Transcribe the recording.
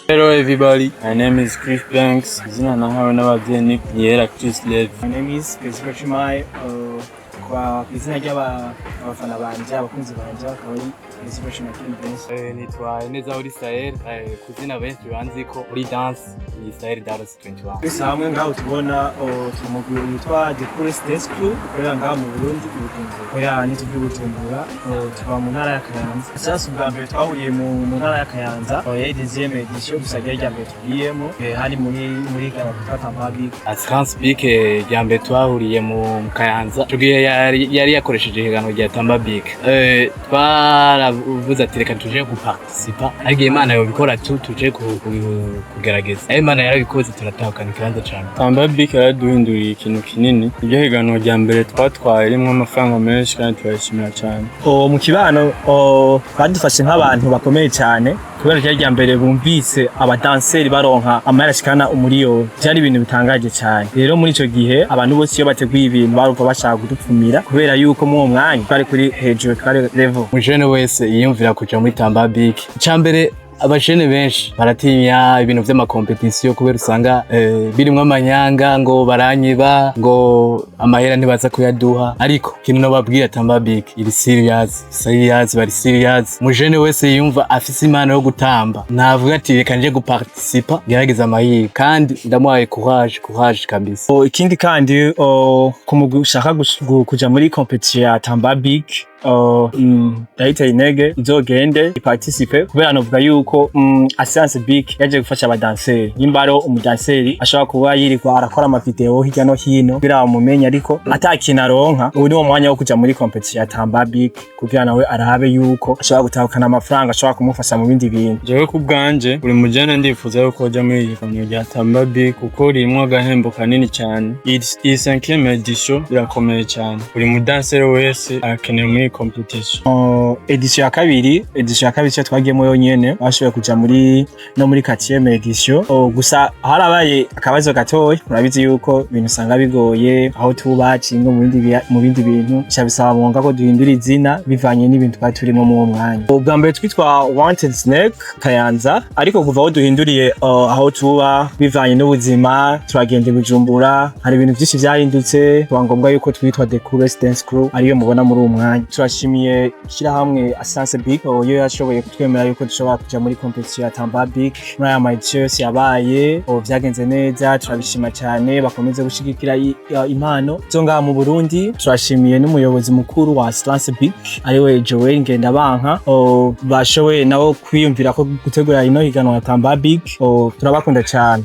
Hello everybody, my name is Chris Banks. Izina nahawe n'abavyeyi ni Yera Chris Levy. My name is Christopher Chimai, kwa izina ry'abafana banje, abakunzi banje, akaba ari Christopher Chimai King Prince. Nitwa Neza uri Sahel, ku zina benshi banzi ko muri dance ni Sahel Dallas 21. Twese hamwe ngaho tubona umugwi witwa The Coolest Dance Crew ukorera ngaho mu Burundi i Bujumbura. Oya, ntituvuye Bujumbura, tuva mu ntara ya Kayanza. Sasa ubwa mbere twahuriye mu ntara ya Kayanza, yari deuxième édition, gusa ryari irya mbere tugiyemo, hari muri Ghana twitwa Tamba Big. Assurance Big rya mbere twahuriye mu Kayanza. Ico gihe yari yakoresheje ihiganwa rya Tamba Big. Twaravuze ati reka tuje guparticipa, ariko Imana yobikora tu tuje kugerageza. Imana yarabikoze, turatahukana ikibanza cane. Tamba Big yaraduhinduriye ikintu kinini. Iryo higanwa rya mbere twatwaye rimwe amafaranga menshi kandi turayishimira cyane. Mu kibano badufashe nk'abantu bakomeye cyane kubera ryari rya mbere bumvise abadanseri baronka amahera ashikana umuriyoni. Byari ibintu bitangaje cyane. Rero muri ico gihe abantu bose iyo bateguye ibintu barumva bashaka kudupfumira kubera yuko muri uwo mwanya twari kuri hejuru, twari level. Umujene wese yiyumvira kuja muri Tamba Big, icambere abajene benshi baratinya ibintu vy'amakompetisiyo kubera usanga birimwo amanyanga, ngo baranyiba, ngo amahera ntibaza kuyaduha. Ariko ikintu nobabwira, Tamba Big iri serious, serious, bari serious. Umujene wese yiyumva afise impano yo gutamba navuga ati reka nje guparticipa, ngerageza amahirwe, kandi ndamuhaye courage, courage kabisa. Ikindi kandi, ku mugwi ushaka kuja muri competition ya Tamba Big, ndayiteye intege izogende iparticipe kubera novuga yuko Assurance Big yaje gufasha abadanseri. Nimba ari umudanseri ashobora kuba yirirwa arakora amavideo hirya no hino kugira bamumenye ariko ata kintu aronka, ubu niwo mwanya wo kuja muri competition ya Tamba Big kugira nawe arabe yuko ashobora gutahukana amafaranga ashobora kumufasha mu bindi bintu. Jewe ku bwanje, buri mujene ndifuza yuko uja muri iri higanwa rya Tamba Big kuko ririmwo agahembo kanini cyane. Iyi cinquième édition irakomeye cyane, buri mudanseri wese arakenewe muri iyi competition. Édition ya kabiri cyo twagiyemo yonyene, bashoboye kuja muri no muri quatrième édition. Gusa harabaye akabazo gatoya. Murabizi yuko ibintu usanga bigoye aho tuba cinga mu bindi bintu bica bisaba mwonga ko duhindura izina bivanye n'ibintu twari turimo mu uwo mwanya. Ubwa mbere twitwa Wanted Snake Kayanza, ariko kuva aho duhinduriye aho tuba bivanye n'ubuzima, turagenda i Bujumbura, hari ibintu byinshi vyahindutse, tuba ngombwa yuko twitwa The Coolest Dance Crew, ariyo mubona muri uwo mwanya. Turashimiye ishyirahamwe Assurance Big yo yashoboye kutwemera yuko dushobora kuja muri competition ya Tamba Big. Muri aya ma édition yose yabaye, vyagenze neza, turabishima cyane. Bakomeze gushigikira impano zo ngaha mu Burundi. Turashimiye n'umuyobozi mukuru wa Assurance Big, ariwe Joel Ngendabanka, bashoboye nabo kwiyumvira ko gutegura ino higanwa ya Tamba Big. Turabakunda cyane.